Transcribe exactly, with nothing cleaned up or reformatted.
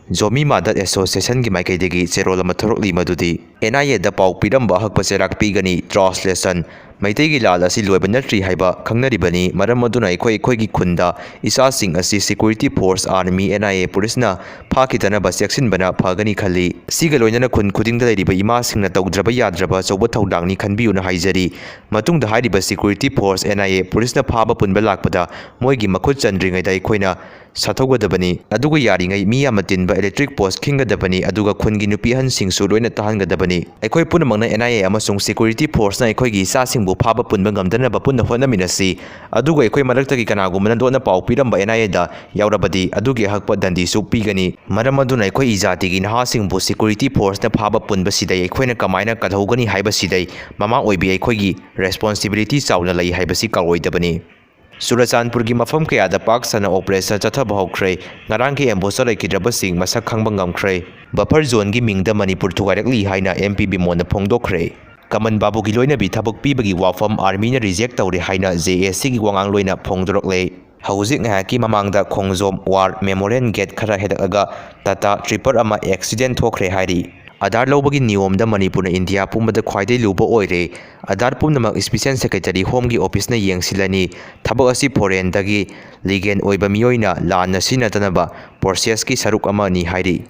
ꯖꯣꯃꯤ ꯃꯥꯗꯠ ꯑꯦꯁꯣꯁꯤꯌꯦꯁꯟꯒꯤ ꯃꯥꯏꯀꯩꯗꯒꯤ ꯆꯦꯔꯣꯜ ꯑꯃ ꯊꯣꯔꯛꯂꯤ, ꯃꯗꯨꯗꯤ ꯑꯦꯟ ꯑꯥꯏ ꯑꯦꯗ ꯄꯥꯎ ꯄꯤꯔꯝꯕ ꯑꯍꯛꯄ ꯆꯩꯔꯥꯛ ꯄꯤꯒꯅꯤ꯫ ꯇ꯭ꯔꯥꯟꯁꯂꯦꯁꯟ: ꯃꯩꯇꯩꯒꯤ ꯂꯥꯜ ꯑꯁꯤ ꯂꯣꯏꯕ ꯅꯠꯇ꯭ꯔꯤ ꯍꯥꯏꯕ ꯈꯪꯅꯔꯤꯕꯅꯤ꯫ ꯃꯔꯝ ꯑꯗꯨꯅ ꯑꯩꯈꯣꯏ ꯑꯩꯈꯣꯏꯒꯤ ꯈꯨꯟꯗ ꯏꯆꯥꯁꯤꯡ ꯑꯁꯤ security force, army, N I A, ꯄꯨꯂꯤꯁꯅ ꯐꯥꯈꯤꯗꯅꯕ ꯆꯦꯛꯁꯤꯟꯕꯅ ꯐꯒꯅꯤ ꯈꯜꯂꯤ꯫ ꯁꯤꯒ ꯂꯣꯏꯅꯅ ꯈꯨꯟ ꯈꯨꯗꯤꯡꯗ ꯂꯩꯔꯤꯕ ꯏꯃꯥꯁꯤꯡꯅ ꯇꯧꯗ꯭ꯔꯕ ꯌꯥꯗ꯭ꯔꯕ ꯑꯆꯧꯕ ꯊꯧꯗꯥꯡꯅꯤ ꯈꯟꯕꯤꯌꯨꯅ ꯍꯥꯏꯖꯔꯤ꯫ ꯃꯇꯨꯡꯗ ꯍꯥꯏꯔꯤꯕ security force, N I A, ꯄꯨꯂꯤꯁꯅ ꯐꯥꯕ ꯄꯨꯟꯕ ꯂꯥꯛꯄꯗ ꯃꯣꯏꯒꯤ ꯃꯈꯨꯠ ꯆꯟꯗ꯭ꯔꯤꯉꯩꯗ ꯑꯩꯈꯣꯏꯅ ꯁꯥꯊꯧꯒꯗꯕꯅꯤ꯫ ꯑꯗꯨꯒ ꯌꯥꯔꯤꯉꯩ ꯃꯤ ꯌꯥꯝꯅ ꯇꯤꯟꯕ ꯏꯂꯦꯛꯇ꯭ꯔꯤꯛ ꯄꯣꯁ ꯈꯤꯡꯒꯗꯕꯅꯤ, ꯑꯗꯨꯒ ꯈꯨꯟꯒꯤ ꯅꯨꯄꯤ ꯑꯍꯟꯁꯤꯡꯁꯨ ꯂꯣꯏꯅ ꯇꯥꯍꯟꯒꯗꯕꯅꯤ꯫ ꯑꯩꯈꯣꯏ ꯄꯨꯝꯅꯃꯛꯅ ꯑꯦꯟ ꯑꯥꯏ ꯑꯦ ꯑꯃꯁꯨꯡ ꯁꯦꯀ꯭ꯌꯨꯔꯤꯇꯤ ꯐꯣꯔꯁꯅ ꯑꯩꯈꯣꯏꯒꯤ ꯏꯆꯥꯁꯤꯡꯕꯨ ꯐꯥꯕ ꯄꯨꯟꯕ ꯉꯝꯗꯅꯕ ꯄꯨꯟꯅ ꯍꯣꯠꯅꯃꯤꯟꯅꯁꯤ꯫ ꯑꯗꯨꯒ ꯑꯩꯈꯣꯏ ꯃꯔꯛꯇꯒꯤ ꯀꯅꯥꯒꯨꯝꯕꯅ ꯂꯣꯠꯅ ꯄꯥꯎ ꯄꯤꯔꯝꯕ ꯑꯦꯟ ꯑꯥꯏ ꯑꯦꯗ ꯌꯥꯎꯔꯕꯗꯤ ꯑꯗꯨꯒꯤ ꯑꯍꯛꯄ ꯗꯟꯗꯤꯁꯨ ꯄꯤꯒꯅꯤ꯫ ꯃꯔꯝ ꯑꯗꯨꯅ ꯑꯩꯈꯣꯏ ꯏꯖꯥꯇꯤꯒꯤ ꯅꯍꯥꯁꯤꯡꯕꯨ ꯁꯦꯀ꯭ꯌꯨꯔꯤꯇꯤ ꯐꯣꯔꯁꯅ ꯐꯥꯕ ꯄꯨꯟꯕꯁꯤꯗꯩ ꯑꯩꯈꯣꯏꯅ ꯀꯃꯥꯏꯅ ꯀꯜꯍꯧꯒꯅꯤ ꯍꯥꯏꯕꯁꯤꯗꯩ ꯃꯃꯥ ꯑꯣꯏꯕꯤ ꯑꯩꯈꯣꯏꯒꯤ ꯔꯦꯁꯄꯣꯟꯁꯤꯕꯤꯂꯤꯇꯤ ꯆꯥꯎꯅ ꯂꯩ ꯍꯥꯏꯕꯁꯤ ꯀꯥꯎꯔꯣꯏꯗꯕꯅꯤ꯫ ꯆꯨꯔꯆꯥꯟꯄꯨꯔꯒꯤ ꯃꯐꯝ ꯀꯌꯥꯗ ꯄꯥꯛ ꯁꯟꯅ ꯑꯣꯄꯔꯦꯁꯟ ꯆꯠꯊꯕ ꯍꯧꯈ꯭ꯔꯦ꯫ ꯉꯔꯥꯡꯒꯤ ꯑꯦꯝꯕꯨꯁꯇ ꯂꯩꯈꯤꯗ꯭ꯔꯕꯁꯤꯡ ꯃꯁꯛ ꯈꯪꯕ ꯉꯝꯈ꯭ꯔꯦ꯫ ꯕꯐꯔ ꯖꯣꯟꯒꯤ ꯃꯤꯡꯗ ꯃꯅꯤꯄꯨꯔ ꯊꯨꯒꯥꯏꯔꯛꯂꯤ ꯍꯥꯏꯅ ꯑꯦꯝ ꯄꯤ ꯕꯤꯃꯣꯟꯅ ꯐꯣꯡꯗꯣꯛꯈ꯭ꯔꯦ꯫ ꯀꯃꯟ ꯕꯥꯕꯨꯒꯤ ꯂꯣꯏꯅꯕꯤ ꯊꯕꯛ ꯄꯤꯕꯒꯤ ꯋꯥꯐꯝ ꯑꯥꯔꯃꯤꯅ ꯔꯤꯖꯦꯛ ꯇꯧꯔꯦ ꯍꯥꯏꯅ ꯖꯦ ꯑꯦ ꯁꯤꯒꯤ ꯋꯥꯉꯥꯡꯂꯣꯏꯅ ꯐꯣꯡꯗꯣꯔꯛꯂꯦ꯫ ꯍꯧꯖꯤꯛ ꯉꯥꯏꯍꯥꯛꯀꯤ ꯃꯃꯥꯡꯗ ꯈꯣꯡꯖꯣꯝ ꯋꯥꯔ ꯃꯦꯃꯣꯔꯤꯌꯦꯜ ꯒꯦꯠ ꯈꯔ ꯍꯦꯜꯂꯛꯂꯒ ꯇꯥꯇꯥ ꯇ꯭ꯔꯤꯄꯔ ꯑꯃ ꯑꯦꯛꯁꯤꯗꯦꯟ ꯊꯣꯛꯈ꯭ꯔꯦ ꯍꯥꯏꯔꯤ꯫ ꯑꯙꯥꯔ ꯂꯧꯕꯒꯤ ꯅꯤꯌꯣꯝꯗ ꯃꯅꯤꯄꯨꯔꯅ ꯏꯟꯗꯤꯌꯥ ꯄꯨꯝꯕꯗ ꯈ꯭ꯋꯥꯏꯗꯒꯤ ꯂꯨꯕ ꯑꯣꯏꯔꯦ꯫ ꯑꯙꯥꯔ ꯄꯨꯝꯅꯃꯛ ꯏꯁꯄꯤꯁꯦꯜ ꯁꯦꯀ꯭ꯔꯦꯇꯔꯤ ꯍꯣꯝꯒꯤ ꯑꯣꯐꯤꯁꯅ ꯌꯦꯡꯁꯤꯜꯂꯅꯤ꯫ ꯊꯕꯛ ꯑꯁꯤ ꯐꯣꯔꯦꯟꯗꯒꯤ ꯂꯤꯒꯦꯟ ꯑꯣꯏꯕ ꯃꯤꯑꯣꯏꯅ ꯂꯥꯟꯅ ꯁꯤꯖꯤꯟꯅꯗꯅꯕ ꯄ꯭ꯔꯣꯁꯦꯁꯀꯤ ꯁꯔꯨꯛ ꯑꯃꯅꯤ ꯍꯥꯏꯔꯤ꯫